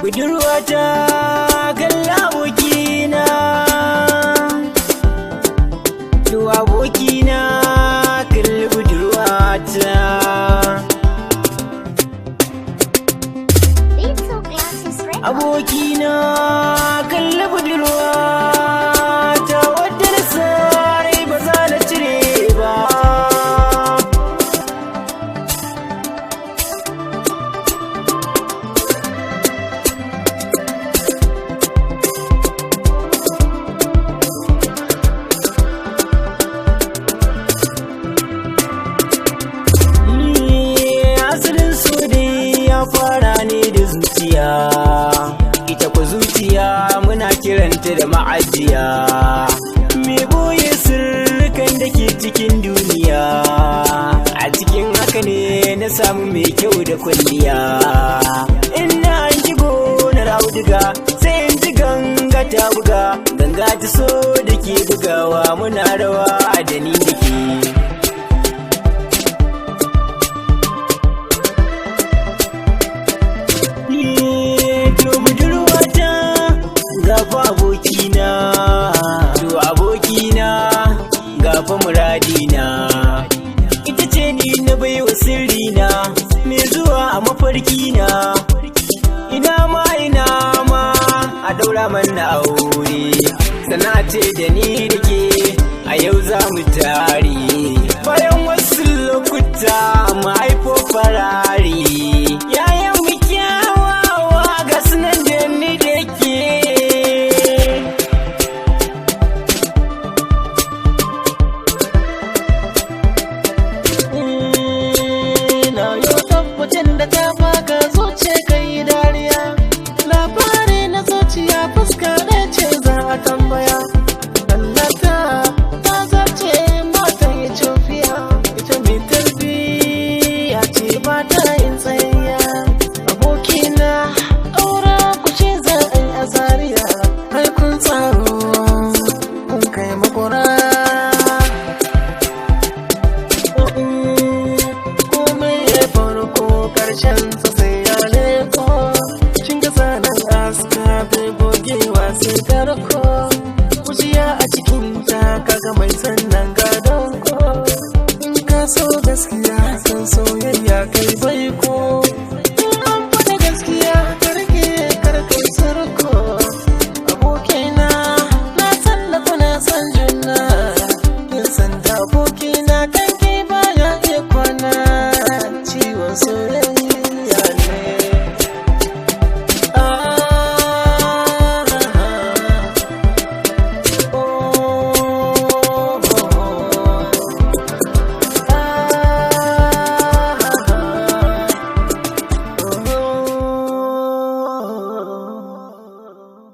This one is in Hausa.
Budurwata, kalla abokina. To abokina, kalli budurwata. Little Glasses Records. Abokina, kalli budurwata wadda na sarai ba za na cire ba. Asalin su dai ya fara ne da zuciya. Ita ku zuciya muna kiranta da ma'ajiya, me boye sirrikan da ke cikin duniya. A cikin haka ne na samu mai kyau da kwalliya. Ina an ji gonar auduga, sai in ji ganga ta buga, ganga ta so da ke bugawa, muna rawa da ni da ke. To budurwata, gafa abokina. To abokina, gafa muradina. Ita ce ni na baiwa sirrina, mai zuwa a mafarkina. Ina ma, ina ma a daura mana aure, sana ce da ni da ke a yau za mu tare. Bayan wasu lokuta mu haifo farare, yayan mu kyawawa ga sunan da ni da ke. Na yo tabbacin da ta baka zuciya kai dariya. Labari na zuciya, fuska ne ce za a tambaya. Lallata ta zarce mata yi cufiya. Ita mai tarbiyya ce, ba ta yin tsayayya. Abokina, aure ku ce za a yi a Zaria. Ai kun tsaro kun kai makura. Komai ya farko karshen